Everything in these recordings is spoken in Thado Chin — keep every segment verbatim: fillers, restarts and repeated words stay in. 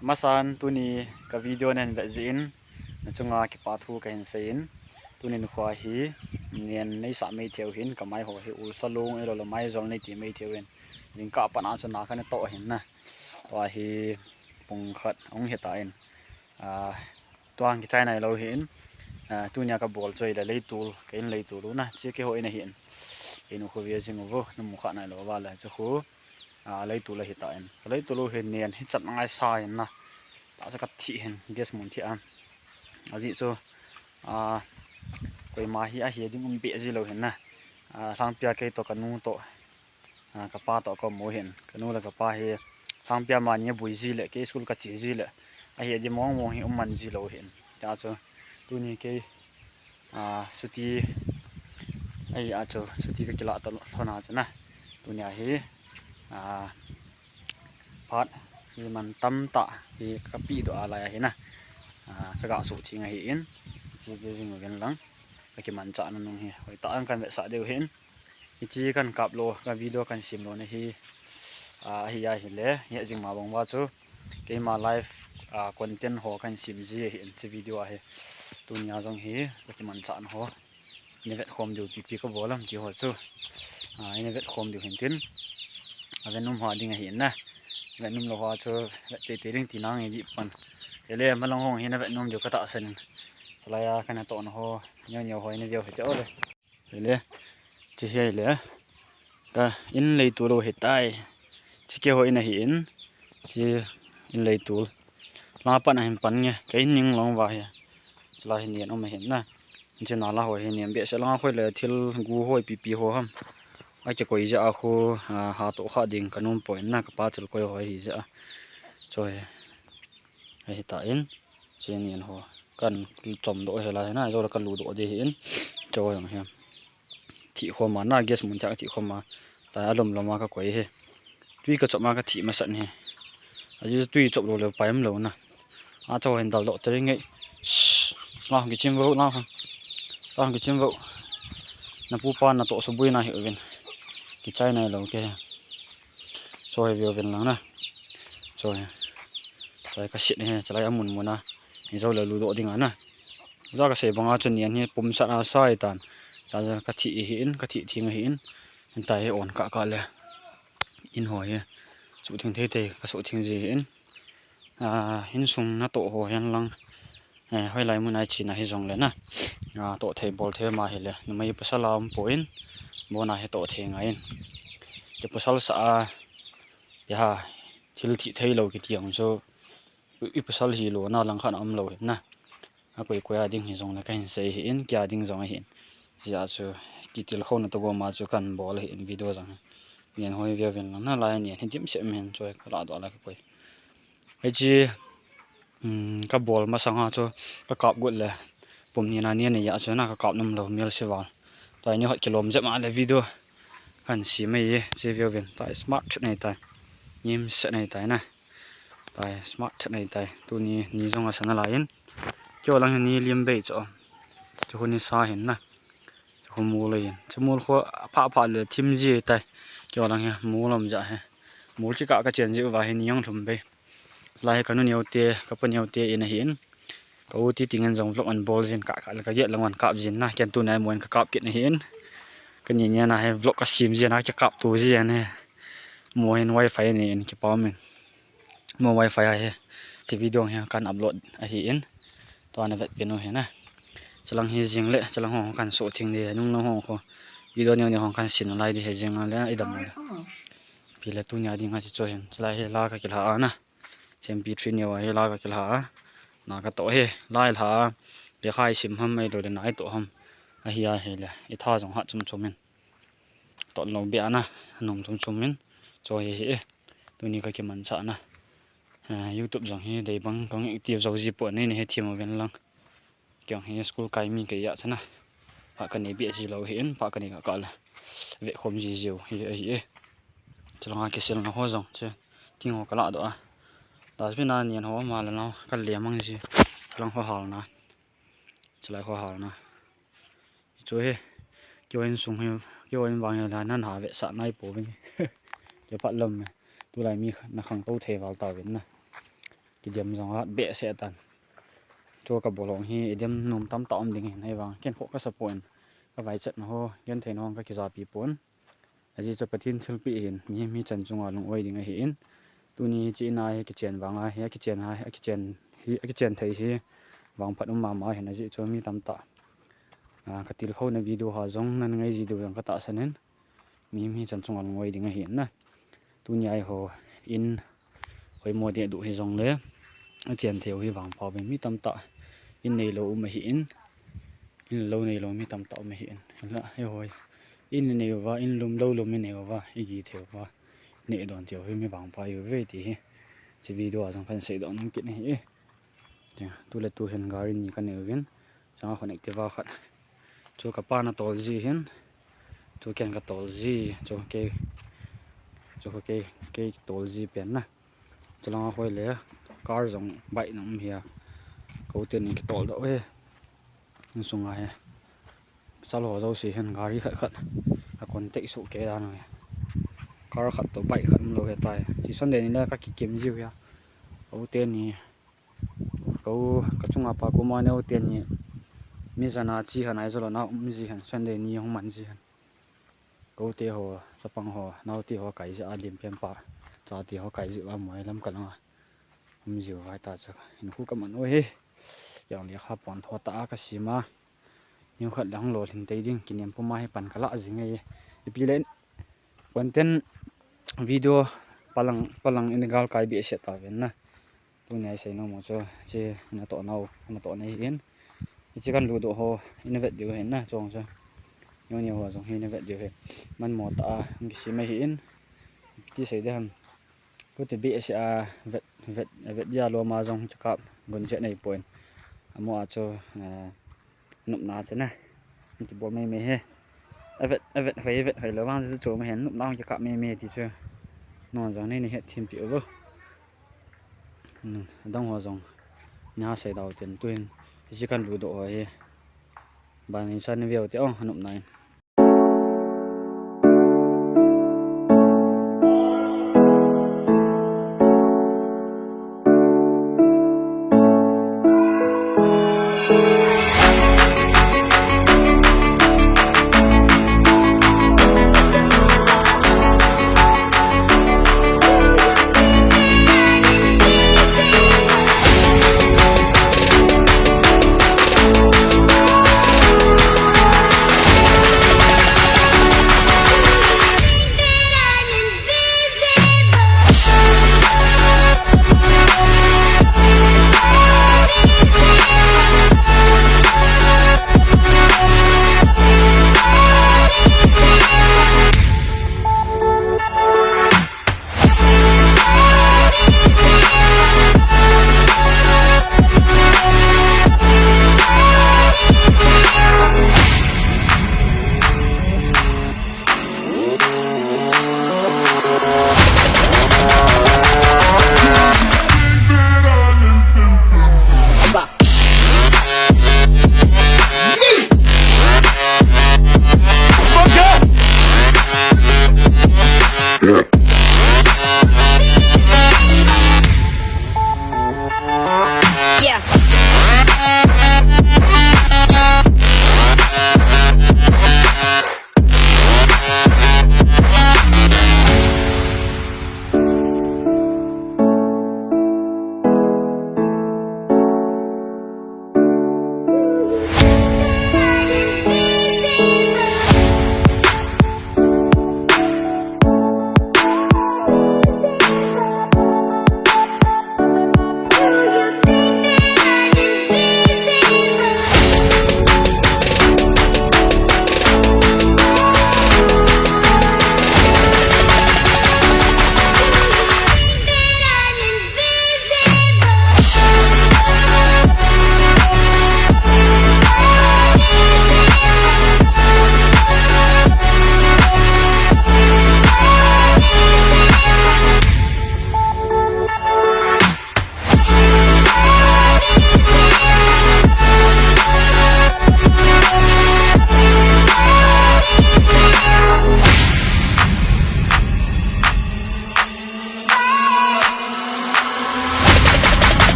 Masan tuni ka video nahin vet jeh in, nachunga kipa thu kahin seiyin. Tuni nikho hi, nen neisah mai theiyu hin, kamai ho hi ulsa lung, ahilouleh maijol neiti mai theiyu hin. Jingkah pat a chu na kana toh ahin na. Tua hi pung khat ahung hitan. Ah, tua kichai nailou hin. Ah, tunia kabol chu ahile leitul, ka in leitul u na. Chi keiho in ahin. Inu khu via jing uvo, namu kha nailou vale, chu khu. Ah, leitul ahitan. Leitul u hi nen hi chat ngai sa hin na. Tahsa kathi hin, gas mun thi a. Ajeh chu, ah, koima hi ahe ding um be ji lou hin na. Ah, lhangpia kei toh kanu toh. Ah, kapa toh kamu hin. Kanu le kapa hi lhangpia mani abui ji le, kei school kache ji le. Ahe ding mong mong hi um man ji lou hin. Tia chu, tuni kei ah, chuti, ahi a chu, chuti kakilah ta lhon a chu na. Tunia hi, ah, phat hi man tamtah hi kapeh doh a lai ahi na. Ah, kaga suhtheng ahin, chi via jing uvin lang. Kakimanchah na nung hi, hoitah in kan vetsah diu hin. Hichi kan kap lou, ka video kan sem lou na hi, ah, ahi ahile, hijing ma bang uva chu, keima live, ah, content ho kan sem ji ahin, chi video ahi. Tunia jong hi, kakimanchah na ho. Ina vetkhom diu pipi kabol am ti ho chu. Ah, ina vetkhom diu hin tin. Avet nom ho ding ahin na. Vet nom lou ho chu, vet teitei ding tina ngai ding pan. Ahile, malang ho hi na vet nom diu katahsan in. Chulai a kana toh na ho, neo neo ho ina veu hite ole. Ahile, chi hi ahile, ka in leitul u hitai. Chi keiho in ahin, chi in leitul. Langa pat a hin pan nge, ka in ning lang uva hi. Chulai hi nen um ahin na. Chi nala ho hi nen behseh langa khoi le thil gu ho ipi ipi ho ham. Akikoi jeh a khu, ah, hatoh kha ding kanom poi na, kapa thil koi ho ahi jeh a. Chu hi, ahitan. Chi nen ho. Kan chom doh hi lai hi na, jou le kalu doh ding ahin. Chu jong hi. Thih khom a na, gas mun thah thih khom a. Tua alom lom a kakoi hi. Tui kachop a kathih masat hi. Ajeh chu tui chop lou le pai um lou na. A chu hin dal doh teri nge. Shh. Lang kichim vo, lang. Lang kichim vo. Na pupa natoh suboi na hih uvin. Kichai nailou kei. Chu hi veu vin lang na. Chu hi. Chu hi kaset hi, chulai amun mun a. Hi jou le lu doh ding a na. Ja kasei bang a chu nen hi pumsat a sai tan. Cha ja kathih ahin, kathih theng ahin. Hitia hi on kah kah le. In ho hi. Suhtheng thei thei, kasuhtheng ji ahin. Ah, insung natoh ho hihen lang. Eh, hoilai mun a iche na hijongle na. Ah, toh thei bol thei ma hile. Numei pasal a um poi. Bon a hi toh thei ngai in. Kipasal sah a. Ipi ham. Thil thih thei lou kiti jong chu. I, ipasal hilou na lang khat a um lou hin na. Akoi koi a ding hijongle kahin sei ahin, kei a ding jong ahin. Hijeh a chu kitilkhouna toh gom a chu kan bol ahin video jong. Nen ho hi veu vin lang na, lai nen hi dimset um hin chu kalah doh lai kakoi. Hichi, um, kabol masang a chu kakap got le. Pum ni na nen a chu na kakap nom lou mel se val. Tua hi ni hot kilom jep ma le video. Kan sem mai e, che veu vin. Tua hi smart thut nei tai. Nimset nei tai na. Tua hi smart thut nei tai. Tuni ni jong asa nalai in. Keiho lang hi ni lim bei chu. Chu khu ni sa hin na. Chu khu mol ahin. Chu mol khu apha pha le thim ji tai. Keiho lang hi mol um ja hi. Mol kikah kachen ji uva hi ni jong lhum bei. Lai hi kanu neo te, kapa neo te in ahin. Ka u ti ting in jong vlog an bol jin kah kah le kaget lang an kap jin na. Ken tuna hi mo in kakap kit ahin. Kani ni na hi vlog kasem jin a kikap to jin hi. Mo hin wifi nei in kipa um in. Mo wifi a hi. Chi video hi kan upload ahin. Tua na vet pen u hi na. Chulang hi jing le, chulang ho kan suhtheng ding, nung nung ho khu. Video neo neo ho kan sem lai ding hi jing le, idam le. Ipi le tunia ding a chi chu hin. Chulai hi la kakilha a na. Sem pi three neo a hi la kakilha a. Na katoh hi, la ilha a. Lekha isim ham ahilouleh na itoh ham. Ahi ahile, itha jong hat chum chum in. Toh lou beh a na, nom chum chum in. Chu hi hi e. Tuni kakimanchah na. Eh, YouTube jong hi dei bang kong active jou ji poi, nei na hethem uvin lang. Kei jong hi school kai mi kei a chu na. Phat kanei beh ji lou hin, phat kanei kah kah le. Vetkhom ji jiu hi ahi e. Chulanga kisil na ho jong chu. Thing ho kalah doh a. Dustbin a nen ho ama le nao. Kale mang ji. Chulang ho hal na. Chulai ho hal na. Chu hi. Keiho insung hi. Keiho in vang hi la nan ha vetsah nai pouvin. Kei phat lom me. Tulai mi na khangtou thei val tauvin na. kidem jong a behseh tan. Chu kabol hong hi idem nom tamtah um ding ahin, ahivang ken kho kasa pon, kavaichatna ho, gentheina ho kakijapi pon. Ajeh chu Pathen thilpeh ahin, mihem hi chan chunga lung-oi ding ahin. Tuni hiche in a hi kichen vang a hi, akichen a hi, akichen hi, akichen thei hi vangphat um mama ahin, ajeh chu mi tamtah, a, katilkhouna video ho jong nangai ji diu jong katahsan in. Mihem hi chan chunga lung-oi ding ahin na. Tuni a eiho in hoimo deh duh hijongle, achen thei u hi vangpha uvin, mi tamtah in neilou um ahin, in lou neilou mi tamtah um ahin. Hinla eiho in inei uva, in lum lou lum inei uva, igih thei uva, neh don thei u hi mi vangpha ihiuve ti hi hiche video a jong kahin seidoh nom kit ahi. Tule tuhin gari ni kanei uvin, changa khon Activa khat, chu kapa natol ji ahin, chu ken katol ji, chu kei, chu kei, kei tol ji pen na. Chulanga hoi le car jong, bike jong um hia, ka u teni kitoldoh e. Insunga hi pasal ho jouse hin gari khat khat a contact soh kei dan uve. Car khat toh bike khat umlou hitai. Hiche Sunday ni le kakikem jiu hia, ka u teni, ka u, kachunga pa Kumane u teni mi jana chi han, Aizawl a um ji han, Sunday ni hung man ji han. Ka u teho, chapang ho, nao teho kai jeh a, Limpen pa chate ho kai jeh uva Moi lam kalanga um jiu vai ta chu hinkho kaman u hi. Jong lekha pon tho tah a kasima, neokhat le hung lolhing tei ding kinem puma hi pan kalah jing e. Ipi le content video palang, palang in galkai behseh tauvin na. Tunia isei nom u chu hiche natoh nau, natoh na ahin, hiche kahin ludoh ho ina vet diu ahin na, chong chu neoneo ho jong hi ina vet diu ahi. Manmo tah a hung kisem ahin, iti sei ding ham, khuti behseh a vet, vet, vet dia loma jong kikap gon chet nei pon. Amo a chu, eh, nopna chu na, kibol mei mei hi. Avet, avet hoi, avet hoi lou vang chu chom ahin, nopna kikap mei mei ti chu non jong neina hetthem peh uvo. Adang ho jong neisei dau tin, tuhin hiche kahin ludoh ho hi ban in chan veu te o, anopna in.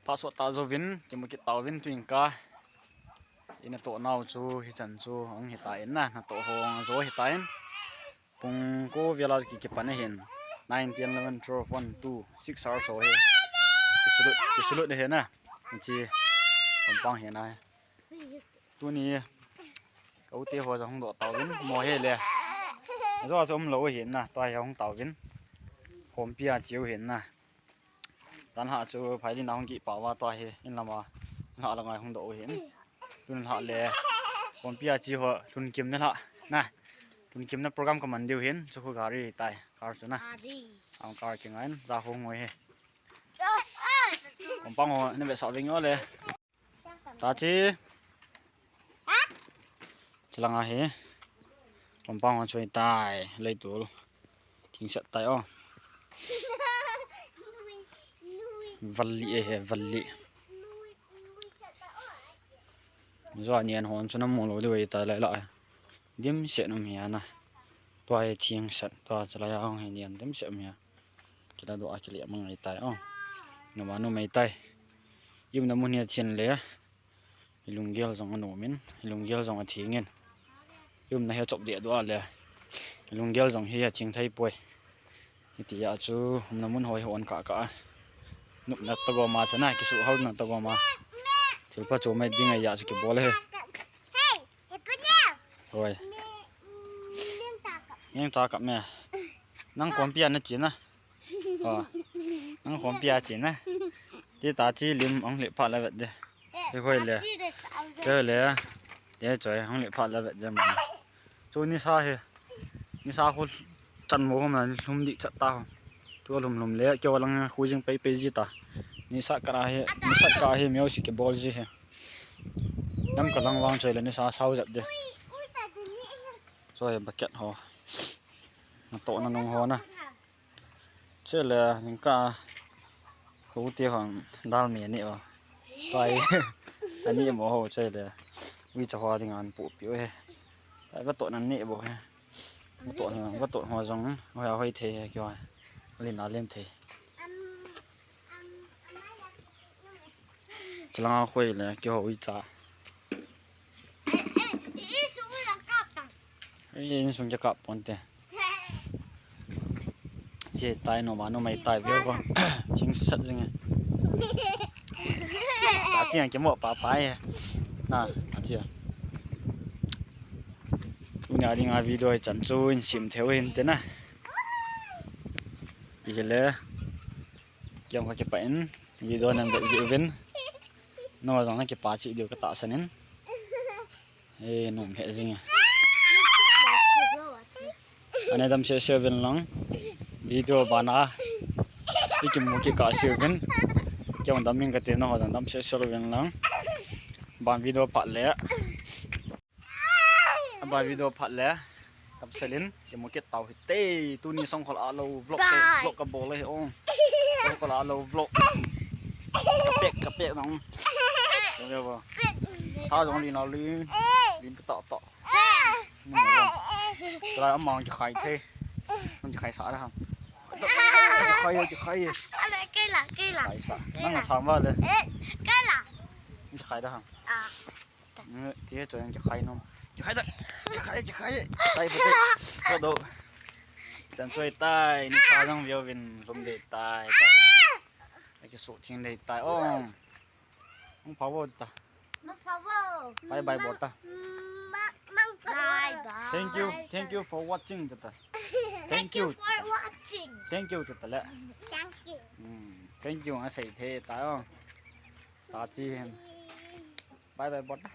Pasot ta jouvin, kimu kit tauvin tuin ka. Ina toh nau chu, hichan chu, hung hita in na, na toh hong jo hita in. Pung ko vela ki kipan ahin. Nine, ten, eleven, twelve, one, two, six hours ho hi. Kisulut, kisulut ahi na. Chi, kompang hi na. Tuni, ka u te ho jong hung doh tauvin, mo hi le. Ajo chu umlou ahin na, tua hi hung tauvin. Khompi a chiu ahin na. Tan ha chu phailin a hung kipah uva tua hi, in lama, in ha la ngai hung doh u ahin. Tun ha le, khompi a chi ho, lhun kim na la, na. Lhun kim na program ka man diu ahin, chu khu gari tai, car chu na. Gari. Ang car ki ngai, ja hung ngoi hi. Kompang ho, na ve sa ving o le. Ta chi. Chilanga hi. Kompang ho choi tai, lei tul. Thing set tai o. Valley e he, valley. Jua nian hon chu na mu lou diu ahi tai lai la. Dim set um hi ana. Tua hi thing set, tua chalai a hung hi nian dim set um hi a. Kila doh a kile mang ahi tai o. Numa numei tai. Yum na mun hi a chin le. Ilunggel jong anom in, ilunggel jong athing in. Yum na hi a chop deh doh a le. Ilunggel jong hi athing thei poi. Hiti a chu, umna mun hoi hon kah kah a. Nupna tagom a chana, kisuhhalna tagom a. Thilpha chom mai ding ahi a chu kibol ahi. Hoi. Ngeng ta kap me. Nang khompi a na chi na. Nang khompi a chi na. Ti ta chi lim ang le pha la vet de. Hoi le. Ke le. Ye choi, hung le phat la vet jam. Chu nisa hi. Nisa khu chan mo hom na lhum di chat ta ho. Tu lhum lhum le keu lang khu jing pei pei ji ta. Nisa kara hi, nisa ka hi music ke bol ji hi. Nam ka lang wang choi le nisa sau jat de. Choi bucket ho. Na to na nung ho na. Chele, jingkah, hou te hon, dal mi ani o. Pai, ani mo ho chele. Ui cha hoa ding an pu pi he. Pai va to nan ni bo he. Va to na, va to ho jong, ho ya hoi the he kyo. Lin a lem the. Chilang a khoi le, kyo ui cha. Ei, insung kia kap pon te. Che tai no ma no mai tai veu ko. Ching sat jing e. Ta chi ang ke mo pa pa e. Na, ta chi a. Tuni a ding a video hi chan chu in sim theu hin te na. Hi le. Kiam ka kipa in. Video nan vet ji uvin. No jong na kipa chi diu ka tahsan in. He, nom he jing e. Ane dam se se uvin lang. Video bana. Iki mu ki ka se uvin. Kiam dam min ka te no jong dam se se uvin lang. Ban video phat le. Aba video phat le. Tapselin, kimu kit tau hite. Tuni songkhol a lo vlog te, vlog ka bol e ong. Songkhol a lo vlog. Ka pek, ka pek nang. Tha jong lin a lin. Lin ka ta ta. Ni mo. Try amang ki khai the. Amang ki khai sa da ham. Ki khai, ki khai. Ala, kai la, kai la. Khai sa. Nang sa ma le. Kai la. Ki khai da ham. Ti he choi kikhai nom. Kikhai da. Kikhai, kikhai. Tai pa te. Ko do. Chan choi tai, nisa jong view vin lum dei tai. Aki su thing dei tai. Oh. Hung pha vo ta. Mang pha vo. Bye bye bol ta. Mang pha vo. Bye bye. Thank you. Thank you for watching ta. Thank you for watching. Thank you ta le. Thank you. Thank you a sei the ta. Ta chi hin. Bye bye bol ta.